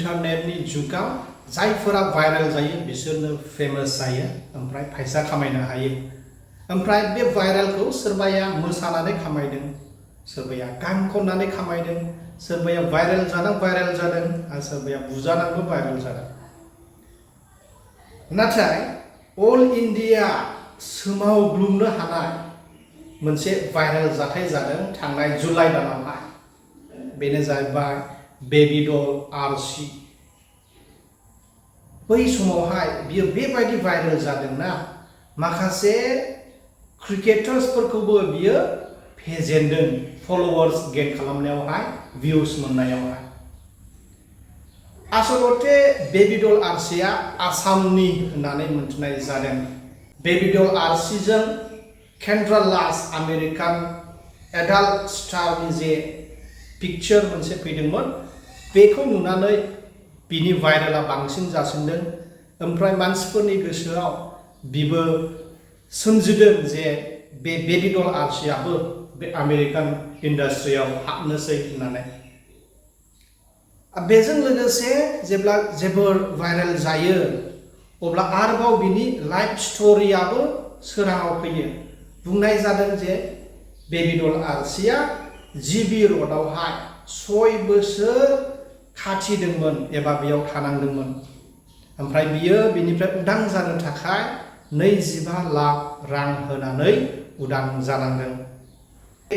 इंटरनेटनि जुगाव जायफोरा भाइरेल जायो बिसोरनो फेमास जायो ओमफ्राय फैसा खामायनो हायो ओमफ्राय बे भाइरेलखौ सोरबाया मोसानानै खामायदों सोरबाया गान खननानै खामायदों सोरबाया भाइरेल जादों आरो सोरबाया बुजानानैबो भाइरेल जादों नाथाय अल इन्डिया सोमावग्लुंनो हानाय मोनसे भाइरेल जाथाय जादों थांनाय जुलाइ दानावहाय बेनो जाहैबाय BabyDoll Archi बै समावहाय बियो बेबायदि भाइरेल जादोंना माखासे क्रिकेटार्सफोरखौबो बियो फेजेनदों फलोवार्स गेन खालामनायावहाय भिउस मोननायावहाय आसलते BabyDoll Archiआ आसामनि होननानै मिथिनाय जादों BabyDoll Archiजों केन्द्रा लास आमेरिकान एडाल्ट स्टारनि जे पिक्चार मोनसे फैदोंमोन बेखौ नुनानै बिनि भाइरेला बांसिन जासिनदों ओमफ्राय मानसिफोरनि गोसोआव बिबो सोमजिदों जे बे BabyDoll Archiआबो बे आमेरिकान इन्डास्ट्रियाव हाबनोसै होननानै बेजों लोगोसे जेब्ला जोबोर भाइरेल जायो अब्ला आरोबाव बिनि लाइफ स्ट'रियाबो सोराङाव फैयो बुंनाय जादों जे BabyDoll Archiआ GB र'डआवहाय 6 बोसोर खाथिदोंमोन एबा बेयाव थानांदोंमोन ओमफ्राय बियो बेनिफ्राय उदां जानो थाखाय 25 लाख रां होनानै उदां जानांदों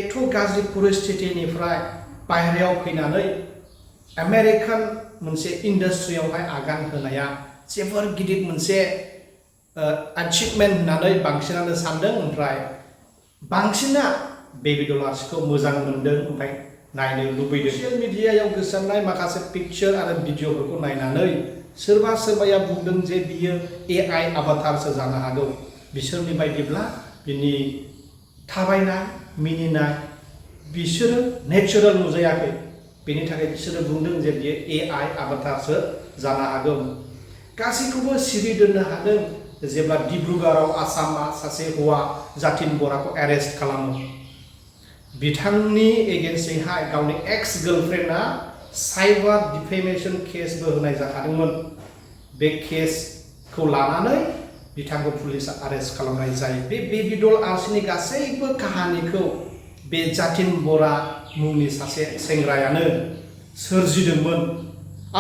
एथ' गाज्रि परिस्थितिनिफ्राय बाहेरायाव फैनानै आमेरिकान मोनसे इन्डास्ट्रियावहाय आगान होनाया जोबोर गिदिर मोनसे एचिभमेन्ट होननानै बांसिनानो सानदों ओमफ्राय बांसिना BabyDoll Archiखौ मोजां मोनदों ओमफ्राय नायनो लुबैदों ससियेल मिडियायाव गोसारनाय माखासे पिक्चार आरो भिडिअफोरखौ नायनानै सोरबाया बुंदों जे बियो AI आभातारसो जानो हागौ बिसोरनि बायदिब्ला बिनि थाबायनाय मिनिनाय बिसोरो नेचारेल नुजायाखै बेनि थाखाय बिसोरो बुंदों जे बियो AI आभातारसो जानो हागौ गासैखौबो सिरि दोननो हादों जेब्ला डिब्रुगड़आव आसामआ सासे हौवा जातिन बराखौ एरेस्ट खालामो बिथांनि एगेन्स्टैहाय गावनि एक्स गार्लफ्रेन्डआ साइबार डिफेमेशन केसबो होनाय जाखादोंमोन बे केसखौ लानानै बिथांखौ पुलिसआ अरेस्ट खालामनाय जायो बे BabyDoll Archiनि गासैबो काहानिखौ बे जातिन बरा मुंनि सासे सेंग्रायानो सोरजिदोंमोन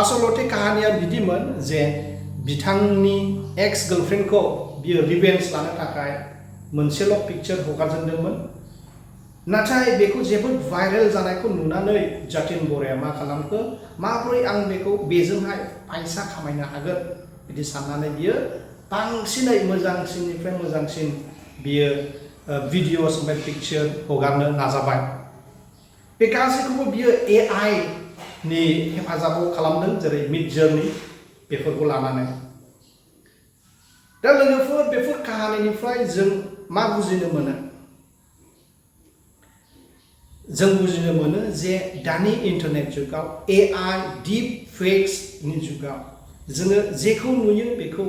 आसलते काहानिया बिदिमोन जे बिथांनि एक्स गार्लफ्रेन्डखौ बियो रिवेन्ज लानो थाखाय मोनसेल' पिक्चार हगारजेनदोंमोन नाथाय बेखौ जोबोद भाइरेल जानायखौ नुनानै जातिन बराया मा खालामखो माबोरै आं बेखौ बेजोंहाय फैसा खामायनो हागोन बिदि साननानै बियो बांसिनै मोजांसिननिफ्राय मोजांसिन बियो भिडिअस ओमफ्राय पिक्चार हगारनो नाजाबाय बे गासैखौबो बियो AI नि हेफाजाबाव खालामदों जेरै मिडजर्नी बेफोरखौ लानानै दा लोगोफोर बेफोर काहानिनिफ्राय जों मा बुजिनो मोनो जों बुजिनो मोनो जे दानि इन्टारनेट जुगाव AI डिप फेक्सनि जुगाव जोङो जेखौ नुयो बेखौ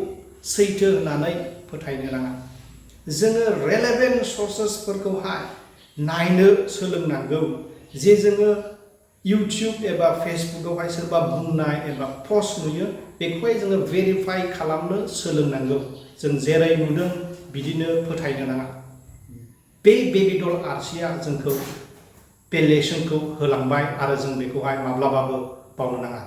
सैथो होननानै फोथायनो नाङा जोङो रेलेभेन्ट सर्सेसफोरखौहाय नायनो सोलोंनांगौ जे जोङो इउटिउब एबा फेसबुकआवहाय सोरबा बुंनाय एबा पस्ट नुयो बेखौहाय जोङो भेरिफाइ खालामनो सोलोंनांगौ जों जेरै नुदों बिदिनो फोथायनो नाङा बे BabyDoll Archiआ जोंखौ बे लेसनखौ होलांबाय आरो जों बेखौहाय माब्लाबाबो बावनो नाङा